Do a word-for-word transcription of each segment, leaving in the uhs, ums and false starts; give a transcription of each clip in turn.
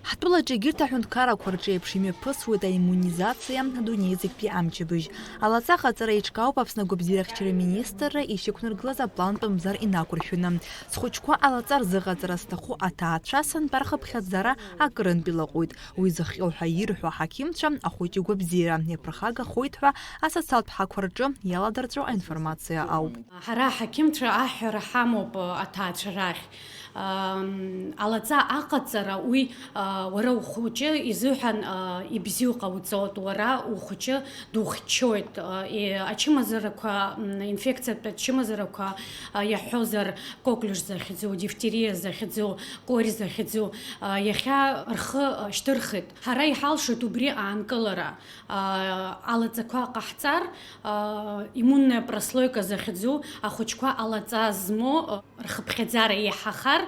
Ҳтәылаҿы егьырҭ аҳәынҭқаррақәа рҿы еиԥш имҩаԥысуеит аиммунизациа, адунеи зегьтәи амчыбжь. Алаҵа аҟаҵара еиҿкаауп Аԥсны агәабзиарахьчара министрра ишьақәнаргылаз аплантә мзар инақәыршәаны. Схәыҷқәа алаҵа рзыҟаҵара зҭаху аҭаацәа сынтәа рхыԥхьаӡара акырынтә илаҟәуеит. Уи зыхҟьо ҳәа ирҳәо аҳақьымцәа ахәыҷы игәабзиара иаԥырхагахоит ҳәа асоциалтә ҳақәа рҿы иаладырҵәо аинформациа ауп. Ҳара аҳақьымцәа аҳәара ҳамоуп аҭаацәа рахь. Ам, алаҵа аҟаҵара уи, а, уара ухәыҷы изыҳәан, а, ибзиоу ҟауҵоит, уара ухәыҷы духьчоит, а, и-, ачымазарақәа, м, инфекциатә ачымазарақәа, а, иаҳҳәозар, коклюш захьӡу, дифтериа захьӡу, кори захьӡу, а, иахьа рхы, а, шьҭырхит. Ҳара иҳалшоит убри аанкылара, а, алаҵақәа ҟаҳҵар, а, иммунная прослойка захьӡу ахәыҷқәа алаҵа змоу, а, рхыԥхьаӡара еиҳахар,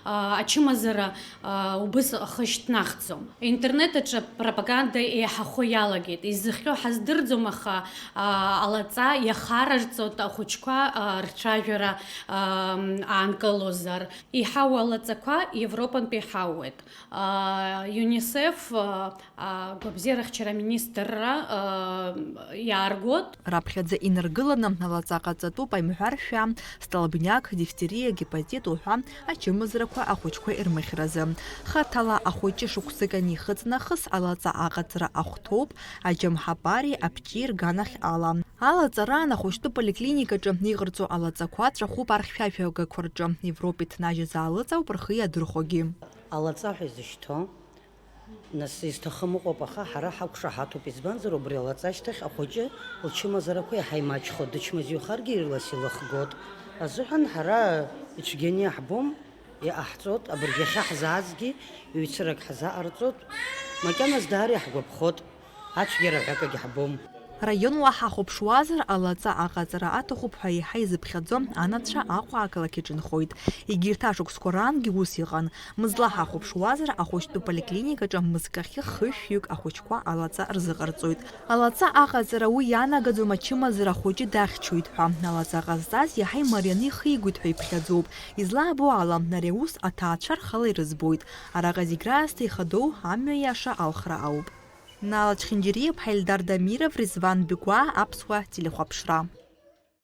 а, ачымазара, а, убыс ахы шьҭнахӡом. Интернет аҿы апропаганда еиҳахо иалагеит. Изыхҟьо ҳаздырӡом, аха, а, алаҵа иахараҿҵоит ахәыҷқәа, а, рцәажәара, а, аанкылозар. Иҳау алаҵақәа Европантәи иҳауеит. А, ЮНИСЕФ, а, агәабзиарахьчара аминистрра, а, иааргоит. Раԥхьаӡа инаргыланы алаҵа ҟаҵатәуп аимҳәаршәа, столбняк, дифтериа, гепатит уҳәа ачымазарақәа ахәыҷқәа ирмыхьразы. Хаҭала ахәыҷы шықәсык анихыҵ нахыс алаҵа аҟаҵара ахәҭоуп, аџьамҳапари аԥҷи рганахь ала. Алаҵараан ахәыҷтәы поликлиникаҿы иҟарҵо алаҵақәа ҵәахуп архьшәашәагақәа рҿы, Европа иҭнажьыз аалыҵ ауп рхы иадырхәогьы. Алаҵа ҳәа изышьҭоу, нас, изҭахым ыҟоуп, аха ҳара ҳақәшаҳаҭуп, избанзар, убри алаҵа ашьҭахь ахәыҷы лчымазарақәа иаҳа имаҷхоит, дычмазаҩхаргьы ирылас илыхгоит азыҳәан ҳара ицәгьаны иаҳбом, иҟаҳҵоит, абыржә иахьа ҳзаазгьы ҩцарак ҳзаҟарҵоит, макьаназ даара иаҳгәаԥхоит, ацәгьара ҳәа акагьы ҳбом. Раионла ҳахәаԥшуазар, алаҵа аҟаҵара аҭахуп ҳәа еиҳа изыԥхьаӡо анацәа Аҟәа ақалақь иҿынхоит. Егьырҭ ашықәсқәа раангьы ус иҟан. Мызла ҳахәаԥшуазар, ахәыҷтәы поликлиникаҿы мызкахьы хышәҩык ахәыҷқәа алаҵа рзыҟарҵоит. Алаҵа аҟаҵара уи иаанагаӡом ачымазара ахәыҷы дахьчоит ҳәа. Алаҵа ҟазҵаз иаҳа имарианы ихигоит ҳәа иԥхьаӡоуп. Излаабо ала, ари аус аҭаацәа рхала ирызбоит. Араҟа зегь раасҭа ихадоу амҩа иаша алхра ауп. Нала Чхинџьариа-ԥҳа, Ельдар Дамиров, Резван Бигәаа, Аԥсуа телехәаԥшра.